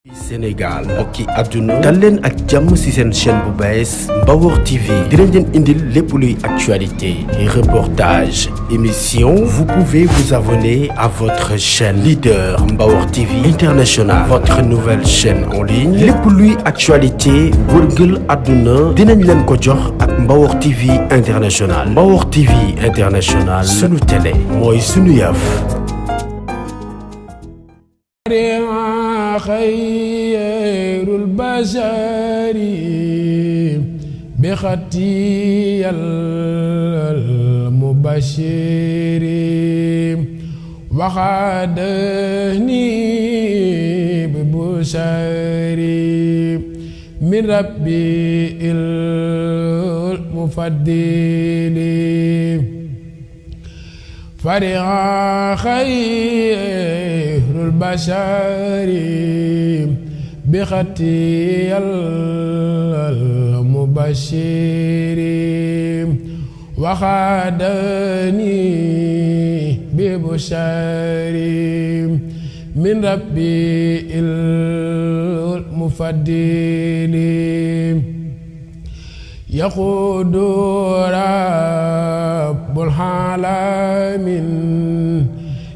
Sénégal mbokki àdduna dal leen ak jàmm ci seen chaîne bu bees Mbawor TV dinañ leen indil lépp luy actualité reportage émission vous pouvez vous abonner à votre chaîne leader Mbawor TV International votre nouvelle chaîne en ligne lépp luy actualité wërngël àdduna dinañ leen ko jox ak Mbawor TV International Mbawor TV International sunu télé mooy sunu yëf. خير البشر بختي المبشر وخادني ببشر من ربي المفضل فرح خير البشر بختي المبشر وخادني ببشر من ربي المفضل يقود رب العالمين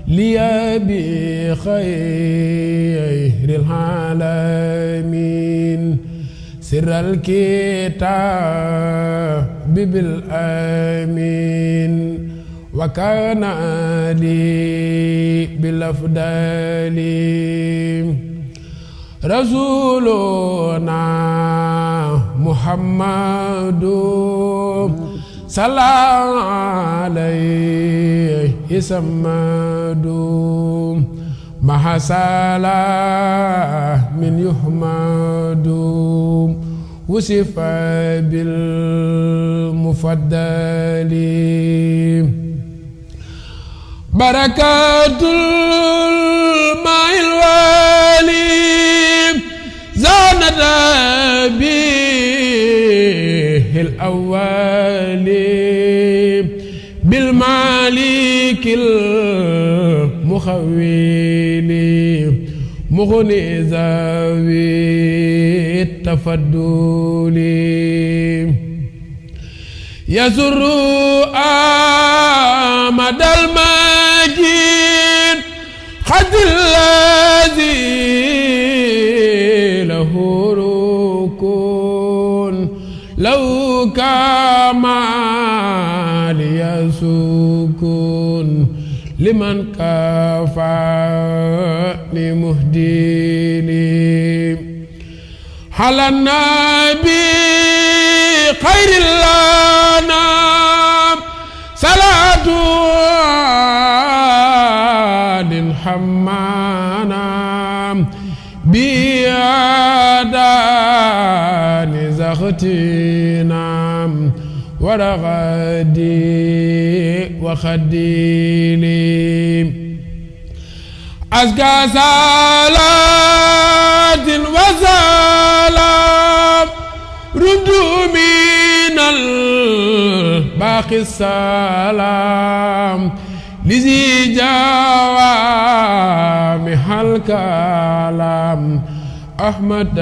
لي بخير العالمين سر الكتاب بالآمين وكان لي بالأفضل رسولنا محمد صلى عليه سمد مع من يحمد وصف بالمفضل بركات الماء الوالي زانت به الأول بالمالك المخول مغني ذوي التفضل يسر آمد المجيد خد الذي له ركون لو كمال يسكن لمن كفاني مهديني على النبي خير الأنام صلاة حمانا بيادان زختنا ورغدي وخديلي أزكى صلاة وسلام رد من الباقي السلام لذي جوامع الكلام أحمد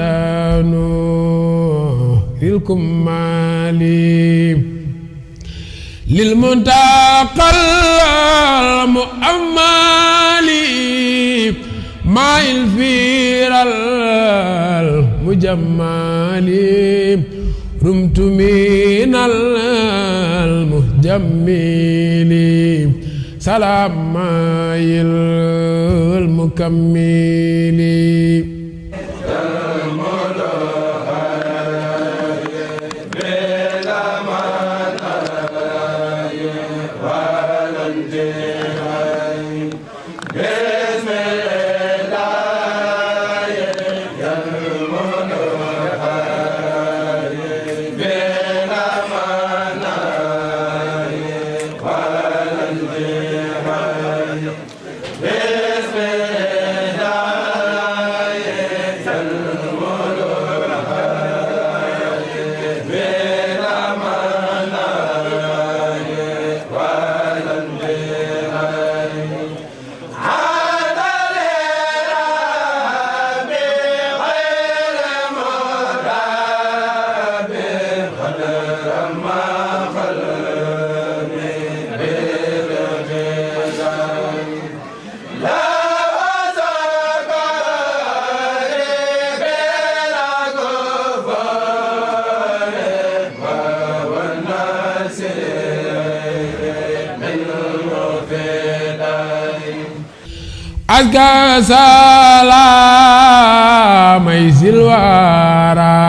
نور الكمالي للمنتقى المؤملي مع الفير المجملي رمت من المجمل سلام المكمل بسم الله أزكى سلام الورى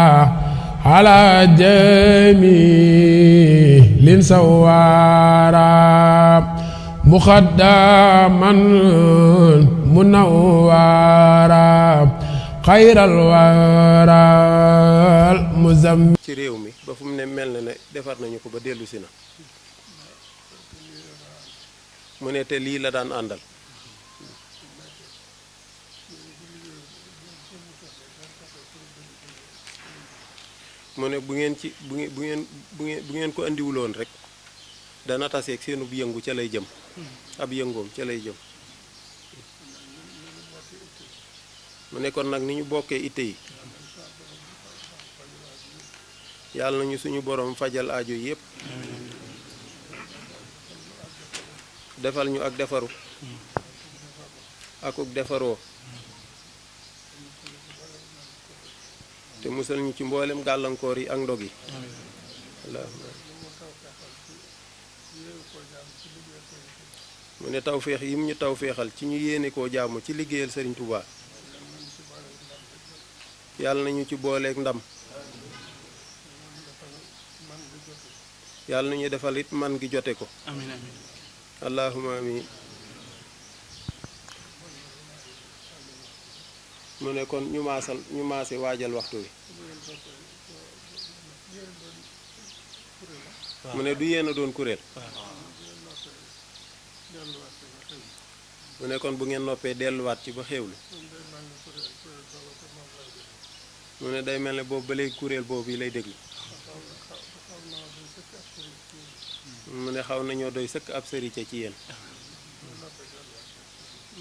على جميع سوارى مخدما منورا خير الورى المزمل ci réew mi ba fu mu ne mel na ne defar nañu ko ba dellu si na mu ne te lii la daan àndal mu ne bu ngeen ko andiwuloon rek dana taseeg seenub yëngu ca lay jëm ab yëngoom ca lay jëm mu ne kon nag ni ñu bokkee itte yi yàlla nañu suñu borom fajal aajo yépp defal ñu ak defaru akuk defaroo te musal ñu ci mboolem gàllankoor yi ak ndog yi mu ne tawféex yi mu ñu tawféexal ci ñu yéene koo jaamu ci liggéeyal Serigne Touba yàlla nañu ci booleeg ndam yàlla nañu defal it man gi jote ko amiin amiin allahumma amiin mu ne kon ñu maase waajal waxtu wi mu ne du yéen a doon kuréel mu ne kon bu ngeen noppee delluwaat ci ba xéewlu mu ne day mel ne boobu ba léegi kuréel boobu yi lay déglu mu ne xaw nañoo doy sëkk ab sëriñ ci yéen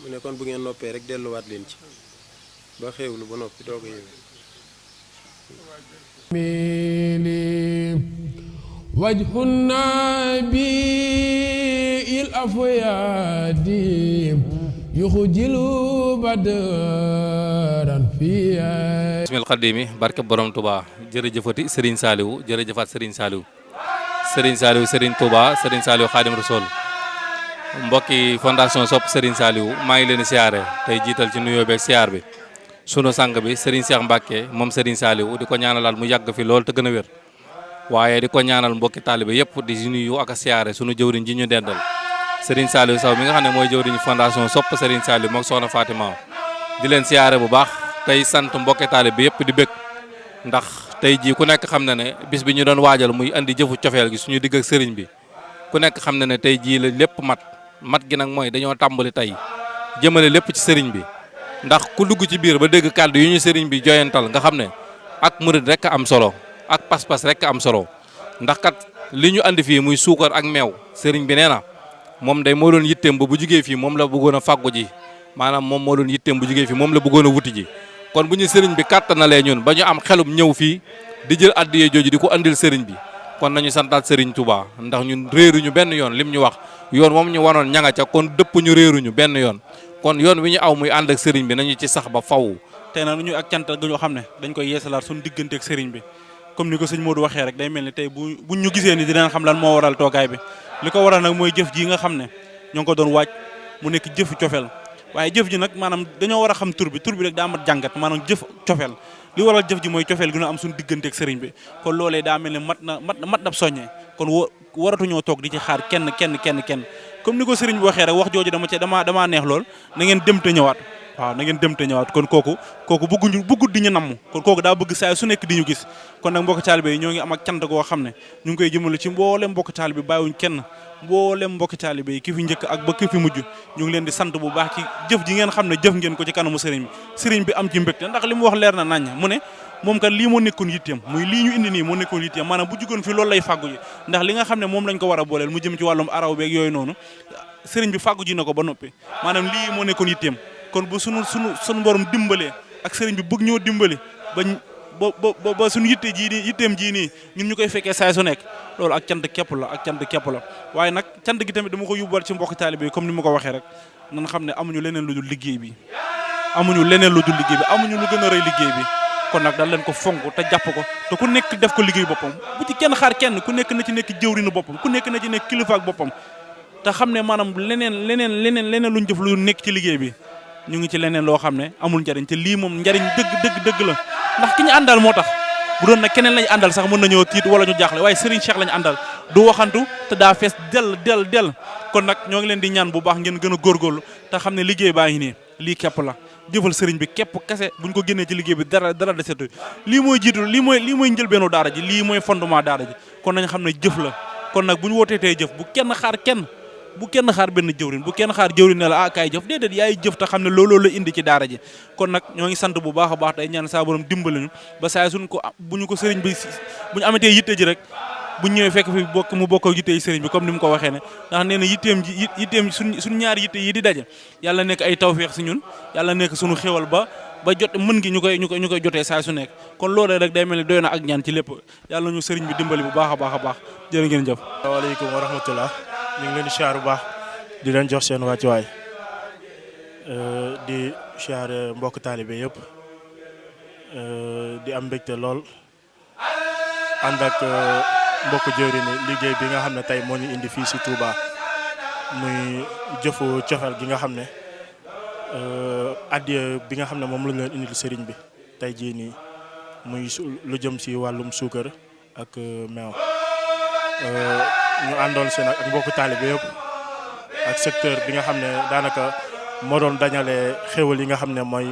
mu ne kon bu ngeen noppee rek delluwaat leen ci ba xéewlu ba noppi doog a yéwén وجه النبي الأفياد يخجل بدرا فيها bismil xadimi barke borom Touba jërëjëfati Serigne Saliou jërëjëfaat Serigne Saliou Serigne Touba Serigne Saliou Khadim Rasoul mbokki fondation Sopp Serigne Saliou maa ngi leen di siyaare tey jiital ci nuyoo beeg siyaar bi sunu sang bi Serigne Cheikh Mbacke moom Serigne Saliou di ko ñaanalaat mu yàgg fi lool te gën a wér waaye di ko ñaanal mbokki taalibe yëpp di nuyu ak a siyaare sunu jëwriñ ji ñu dendal Serigne Saliou Sow mi nga xam ne mooy jëwriñu fondation Sopp Serigne Saliou moom soxna Fatima di leen siyaare bu baax tey sant mbokki taalibe yëpp di bëgg ndax tey jii ku nekk xam na ne bis bi ñu doon waajal muy andi jëfu cofeel gi suñu digg ak sëriñ bi ku nekk xam na ne tey jii la lépp mat gi nag mooy dañoo tàmbali tey jëmale lépp ci sëriñ bi ndax ku dugg ci biir ba dégg kàddu yu ñu sëriñ bi joyantal nga xam ne ak murid rek am solo ak pas-pas rek am solo ndax kat li ñu andi fii muy suukar ak meew sëriñ bi nee na moom day moo doon yitteem ba bu jugee fii moom la bëggoon a fàggu ji maanaam moom moo doon yitteem bu jugee fii moom la bëggoon a wuti ji kon bu ñu sëriñ bi kàttanalee ñun ba ñu am xelum ñëw fii di jël addiye jooju di ko andil sëriñ bi kon nañu santaat sëriñ Touba ndax ñun réeruñu benn yoon lim ñu wax yoon moom ñu wanoon ñanga ca kon dëpp ñu réeruñu benn yoon kon yoon wi ñu aw muy ànd ak sëriñ bi nañu ci sax ba faw tey nag ñu ak cant ga ñoo xam ne dañ koy yeesalaat suñu diggante ak sëriñ bi comme ni ko sëñ Modou waxee rek day mel ni tey buñ ñu gisee ni dinañ xam lan moo waral toogaay bi li ko waral nag mooy jëf ji nga xam ne ñoo ngi ko doon waaj mu nekk jëfu cofeel waaye jëf ji nag maanaam dañoo war a xam tur bi rek daa mat jàngat maanaam jëf cofeel li waral jëf ji mooy cofeel gi ñu am suñu diggante ak sëriñ bi kon loolee daa mel ne mat na soññee kon waratuñoo toog di ci xaar kenn comme ni ko sëriñ bi waxee rek wax jooju damaa neex lool na ngeen dem te ñëwaat waaw na ngeen dem te ñëwaat kon kooku bëggut di ñu namm kon kooku daa bëgg saa su nekk di ñu gis kon nag mbokk taalibe yi ñoo ngi am ak cant goo xam ne ñu ngi koy jëmale ci mboolem mbokk taalibe bàyyiwuñ kenn mboolem mbokk taalibe yi ki fi njëkk ak ba ki fi mujj ñu ngi leen di sant bu baax ci jëf ji ngeen xam ne jëf ngeen ko ci kanamu sëriñ bi am ci mbégte ndax li mu wax leer na nañ mu ne moom kat lii moo nekkoon yitteem muy lii ñu indi nii moo nekkoon yitteem maanaam bu jugoon fi loolu lay fàggu ji ndax li nga xam ne moom lañ ko war a booleel mu jëm ci wàllum araw beeg yooyu noonu sëriñ bi fàggu ji na ko ba noppi maanaam lii moo nekkoon yitteem kon bu sunu borom dimbalee ak sëriñ bi bëgg ñoo dimbali ba suñu yitteem jii nii ñun ñu koy fekkee saay su nekk loolu ak cant képp la waaye nag cant gi tamit dama ko yóbbuwaat ci mbokk taalibe yi comme ni ma ko waxee rek nan xam ne amuñu leneen lu dul liggéey bi amuñu lu gën a rëy liggéey bi kon nag daal leen ko fonk te jàpp ko te ku nekk def ko liggéey boppam bu ci kenn xaar kenn ku nekk na ci nekk jëwrinu boppam ku nekk na ci nekk kilifa ak boppam te xam ne maanaam leneen luñ jëf lu nekk ci liggéey bi ñu ngi ci leneen loo xam ne amul njariñ te lii moom njariñ dëgg la ndax ki ñu àndal moo tax bu doon nag keneen lañu àndal sax mën nañoo tiit wala ñu jaaxle waaye Serigne Cheikh lañu àndal du waxantu te daa fees del kon nag ñoo ngi leen di ñaan bu baax ngeen gën a góorgóorlu te xam ne liggéey baa ngi nii lii képp la jëfal Serigne bi képp kese buñ ko génnee ci liggéey bi dara desetu lii mooy jiitu lii mooy njëlbeenu daara ji lii mooy fondement daara ji kon nañ xam ne jëf la kon nag bu ñu wootee tey jëf bu kenn xaar benn jëwrin bu kenn xaar jëwrin ne la kaay jëf déedéet yaay jëf te xam ne looloo la indi ci daara ji kon nag ñoo ngi sant bu baax a baax tey ñaan saa borom dimbali ñu ba saa suñ ko bu ñu ko sëriñ bi bu ñu amatee yitte ji rek bu ñu ñëwee fekk fi mu bokk ak yitte yi sëriñ bi comme ni mu ko waxee ne ndax nee na yitteem suñ ñaari yitte yi di daje yàlla nekk ay tawfeex si ñun yàlla nekk suñu xéwal ba jot mën gi ñu koy jotee saa su nekk kon loolee rek day mel ni doy na ak ñaan ci lépp yàlla ñu sëriñ bi dimbali bu baax a baax jërë ngeen jëf. asalaamaaleykum wa rahmatullah ñu ngi leen di siyaar bu baax di leen jox seen wàccuwaay di siyaar mbokk taalibe yëpp di am mbégte lool ànd ak mbokk jëwriñ liggéey bi nga xam ne tey moo ñu indi fii si Touba muy jëfu cofeel gi nga xam ne addiya bi nga xam ne moom la ñu leen indil sëriñ bi tey jii nii muy lu jëm si wàllum suukar ak meew ñu àndoon si nag ak mbokku taalibe yëpp ak secteur bi nga xam ne daanaka moo doon dañale xéwal yi nga xam ne mooy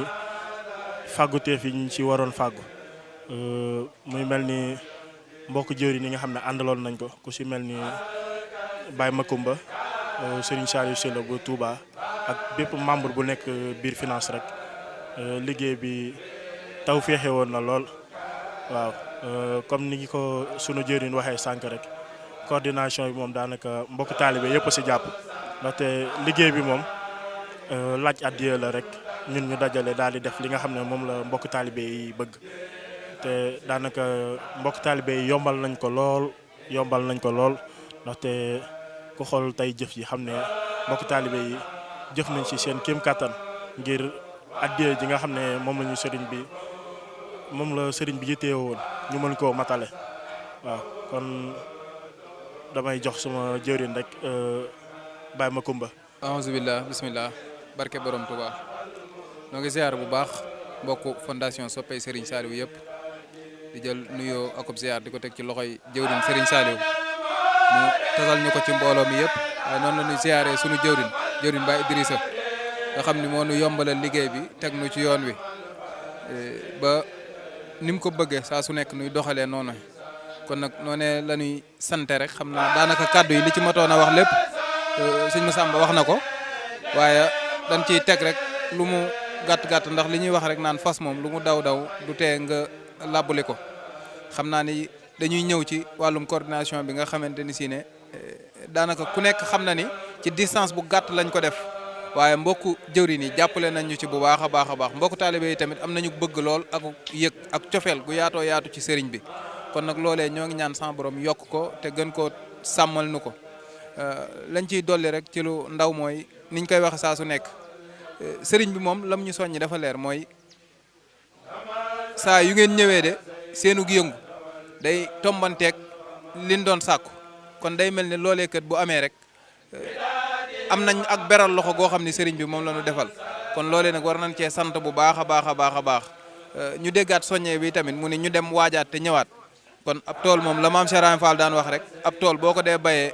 fàgguteef yi ñu ci waroon fàggu muy mel ni mbokku jëwriñ yi nga xam ne àndaloon nañ ko ku si mel ni Baye Makumba Serigne Saliou Sylla bu Touba ak bépp membre bu nekk biir finance rek liggéey bi taw féexe woon na lool waaw comme ni ko sunu jëwriñ waxee sànq rek coordination bi moom daanaka mbokk taalibe yëpp si jàpp ndaxte liggéey bi moom laaj addiya la rek ñun ñu dajale daal di def li nga xam ne moom la mbokk taalibe yi bëgg te daanaka mbokk taalibe yi yombal nañ ko lool ndaxte ku xool tey jëf yi xam ne mbokk taalibe yi jëf nañ ci seen kéem kattan ngir addiya ji nga xam ne moom la sëriñ bi yitee woon ñu mën koo matale waaw kon damay jox suma jëwriñ rek Baye Makumba. aouzubillah bismillah barke borom Touba noo ngi ziar bu baax mbokku fondation soppey Serigne Saliou yëpp di jël nuyoo akub ziar di ko teg ci loxoy jëwriñ Serigne Saliou mu tasal ñu ko ci mbooloo mi yëpp waaye noonu la ñuy ziaree sunu jëwriñ Baye Idrissa nga xam ni moo nu yombalal liggéey bi teg nu ci yoon wi ba ni mu ko bëggee saa su nekk nuy doxalee noonu kon nag noonee la ñuy sante rek xam naa daanaka kàddu yi li ci matoon a wax lépp sëñ Massamba wax na ko waaye dañ ciy teg rek lu mu gàtt ndax li ñuy wax rek naan fas moom lu mu daw du tee nga làbbali ko xam naa ni dañuy ñëw ci wàllum coordination bi nga xamante ni si ne daanaka ku nekk xam na ni ci distance bu gàtt lañ ko def waaye mbokku jëwriñ yi jàppale nañ ñu ci bu baax a baax mbokku taalibe yi tamit am nañu bëgg lool ak yëg ak cofeel gu yaatoo yaatu ci sëriñ bi kon nag loolee ñoo ngi ñaan sama borom yokk ko te gën koo sàmmal nu ko lañ ciy dolli rek ci lu ndaw mooy niñ koy wax saa su nekk sëriñ bi moom lam ñu soññi dafa leer mooy saa yu ngeen ñëwee de seenu yëngu day tombanteeg liñ doon sàkku kon day mel ni loolee kat bu amee rek am nañ ak beral loxo goo xam ni sëriñ bi moom la ñu defal kon loolee nag war nañ cee sant bu baax a baax ñu déggaat soññee bi tamit mu ne ñu dem waajaat te ñëwaat kon ab tool moom la maam Cheikh Ibrahima Fall daan wax rek ab tool boo ko dee bayee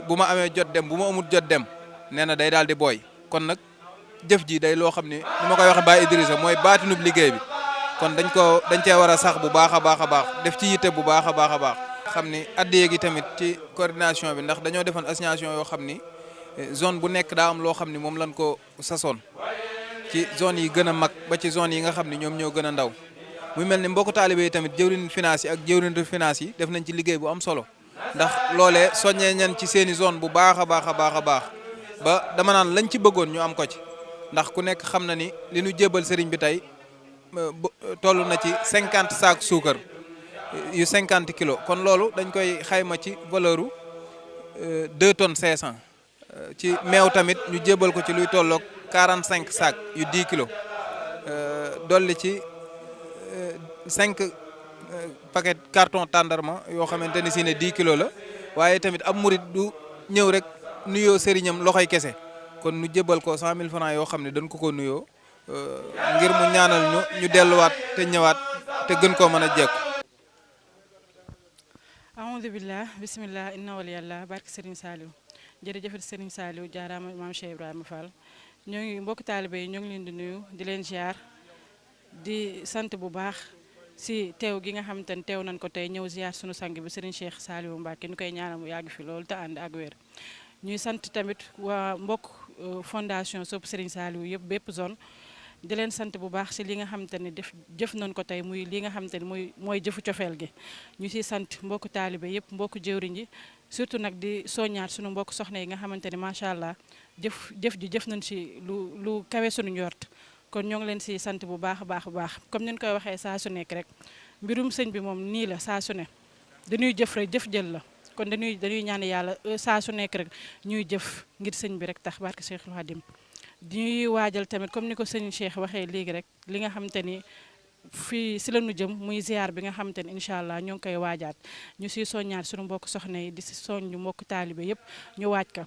bu ma amee jot dem bu ma amut jot dem nee na day daal di booy kon nag jëf ji day loo xam ni ni ma koy waxee Baye Idrissa mooy baatinub liggéey bi kon dañ cee war a sax bu baax a baax def ci yitte bu baax a baax xam ni addiya gi tamit ci coordination bi ndax dañoo defoon assignation yoo xam ni zone bu nekk daa am loo xam ni moom lañ ko sasoon ci zone yi gën a mag ba ci zone yi nga xam ni ñoom ñoo gën a ndaw muy mel ni mbokku taalibe yi tamit jëwriñ finance yi ak jëwriñ finance yi def nañ ci liggéey bu am solo ndax loolee soññee ñan ci seeni zone bu baax a baax ba dama naan lañ ci bëggoon ñu am ko ci ndax ku nekk xam na ni li ñu jébal sëriñ bi tey toll na ci 50 sacs suukar yu 50 kilos kon loolu dañ koy xayma ci valeur u 2 tonnes 500 ci meew tamit ñu jébal ko ci luy tolloog 45 sacs yu 10 kilos dolli ci 5 paquet carton tàndarma yoo xamante ni si ne 10 kilos la waaye tamit ab murit du ñëw rek nuyoo sëriñam loxoy kese kon nu jébal ko 100 000 francs yoo xam ne dañ ko nuyoo ngir mu ñaanal ñu delluwaat te ñëwaat te gën koo mën a jekku. aoudu billah bismillah inna waliyallah barke Serigne Saliou jërëjëf Serigne Saliou jaaraama maam Cheikh Ibrahima Fall ñoo ngi mbokk taalibe yi ñoo ngi leen di nuyu di leen ziar di sant bu baax si teew gi nga xamante ne teew nañ ko tey ñëw ziar sunu sang bi Serigne Cheikh Saliou Mbacké ñu koy ñaanal mu yàgg fi loolu te ànd ak wér. ñuy sant tamit waa mbokk fondation Sopp Serigne Saliou yëpp bépp zone di leen sant bu baax si li nga xamante ne jëf nañ ko tey muy li nga xamante ne mooy jëfu cofeel gi ñu siy sant mbokku taalibe yëpp mbokku jëwriñ ji surtout nag di soññaat sunu mbokk soxna yi nga xamante ne macha allah jëf nañ si lu kawe sunu njort kon ñoo ngi leen si sant bu baax a baax comme ni ñu koy waxee saa su nekk rek mbirum sëñ bi moom nii la saa su ne dañuy jëf rek jëf jël la kon dañuy ñaan yàlla saa su nekk rek ñuy jëf ngir sëñ bi rek tax barke Cheikhul Khadim ñuy waajal tamit comme ni ko sëñ Cheikh waxee léegi rek li nga xamante ni fii si la ñu jëm muy ziar bi nga xamante ni incha allah ñoo ngi koy waajaat ñu siy soññaat suñu mbokk soxna yi di si soññu mbokk taalibe yëpp ñu waaj ka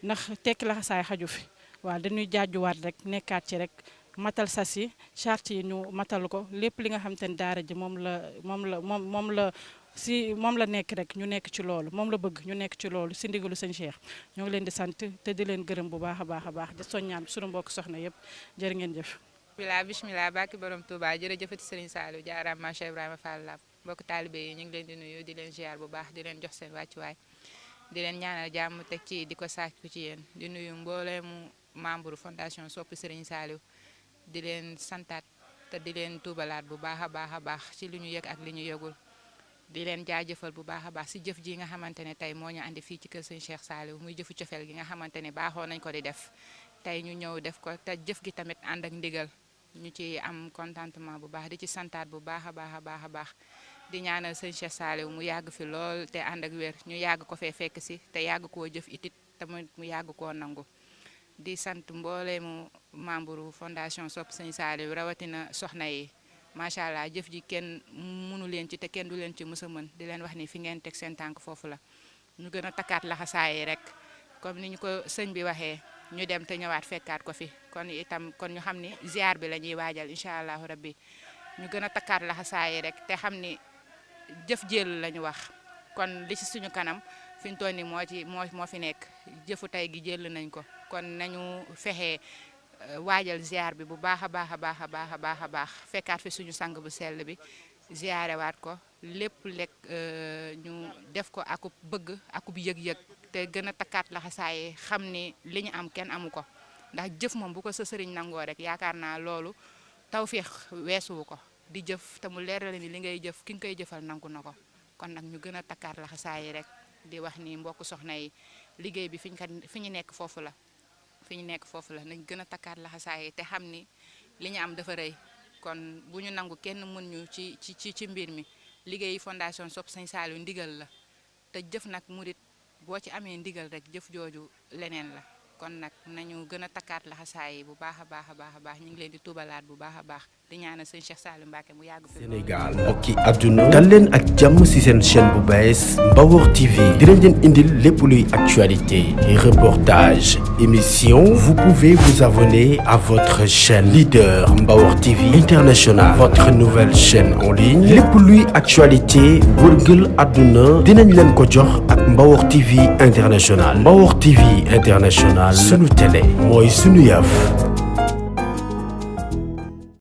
ndax tekki la xasaay xaju fi waaw dañuy jaajuwaat rek nekkaat ci rek matal sas yi charte yi ñu matal ko lépp li nga xamante ni daara ji moom la nekk rek ñu nekk ci loolu moom la bëgg ñu nekk ci loolu si ndigalu sëñ Cheikh ñoo ngi leen di sant te di leen gërëm bu baax a baax di soññaan suñu mbokk soxna yëpp jërë ngeen jëf. bismillah bàkki borom Touba jërëjëfati Serigne Saliou jaaraam maam Cheikh Ibrahima Fall la mbokk taalibe yi ñu ngi leen di nuyu di leen ziar bu baax di leen jox seen wàccuwaay di leen ñaanal jàmm teg ci di ko sàkku ci yéen di nuyu mbooleemu membre fondation Sopp Serigne Saliou di leen santaat te di leen tuubalaat bu baax a baax ci li ñu yëg ak li ñu yëgul di leen jaajëfal bu baax a baax si jëf ji nga xamante ne tey moo ñu andi fii ci kër sëñ Cheikh Saliou muy jëfu cofeel gi nga xamante ne baaxoo nañ ko di def tey ñu ñëw def ko te jëf gi tamit ànd ak ndigal ñu ci am contentement bu baax di ci santaat bu baax a baax di ñaanal sëñ Cheikh Saliou mu yàgg fi lool te ànd ak wér ñu yàgg ko fee fekk si te yàgg koo jëf itit te mu yàgg koo nangu di sant mbooleemu membre fondation Sopp sëñ Saliou rawatina soxna yi macha allah jëf ji kenn mënu leen ci te kenn du leen ci mës a mën di leen wax ni fi ngeen teg seen tànk foofu la ñu gën a takkaat laxasaay rek comme ni ñu ko sëñ bi waxee ñu dem te ñëwaat fekkaat ko fi kon ñu xam ni ziar bi la ñuy waajal incha allahu rabbi ñu gën a takkaat laxasaay rek te xam ni jëf jël la ñu wax kon li ci suñu kanam fi ñu toll nii moo fi nekk jëfu tey gi jël nañ ko kon nañu fexe waajal ziar bi bu baax a baax fekkaat fi suñu sang bu sell bi ziarewaat ko lépp lekk ñu def ko akub bëgg akub yëg-yëg te gën a takkaat laxasaaye xam ni li ñu am kenn amu ko ndax jëf moom bu ko sa sëriñ nangoo rek yaakaar naa loolu tawféex weesuwu ko di jëf te mu leeral ni li ngay jëf ki nga koy jëfal nangu na ko kon nag ñu gën a takkaat laxasaaye rek di wax ni mbokk soxna yi liggéey bi fi ñu nekk foofu la nañ gën a takkaat laxasaay te xam ni li ñu am dafa rëy kon bu ñu nangu kenn mën ñu ci mbir mi liggéey fondation Sopp Sëñ Saliou ndigal la te jëf nag murit boo ci amee ndigal rek jëf jooju leneen la kon nag nañu gën a takkaat laxasaay bu baax a baax ñu ngi leen di tuubalaat bu baax a baax di ñaanal sëñ Cheikh Saliou Mbacké mu yàgg fi Sénégal mbokki àdduna dal leen ak jàmm ci seen chaîne bu bees Mbawor TV dinañ leen indil lépp luy actualité reportage émission vous pouvez vous abonner à votre chaîne leader Mbawor TV International votre nouvelle chaîne en ligne lépp luy actualité wërgël àdduna dinañ leen ko jox ak Mbawor TV International Mbawor TV International sunu télé mooy sunu yëf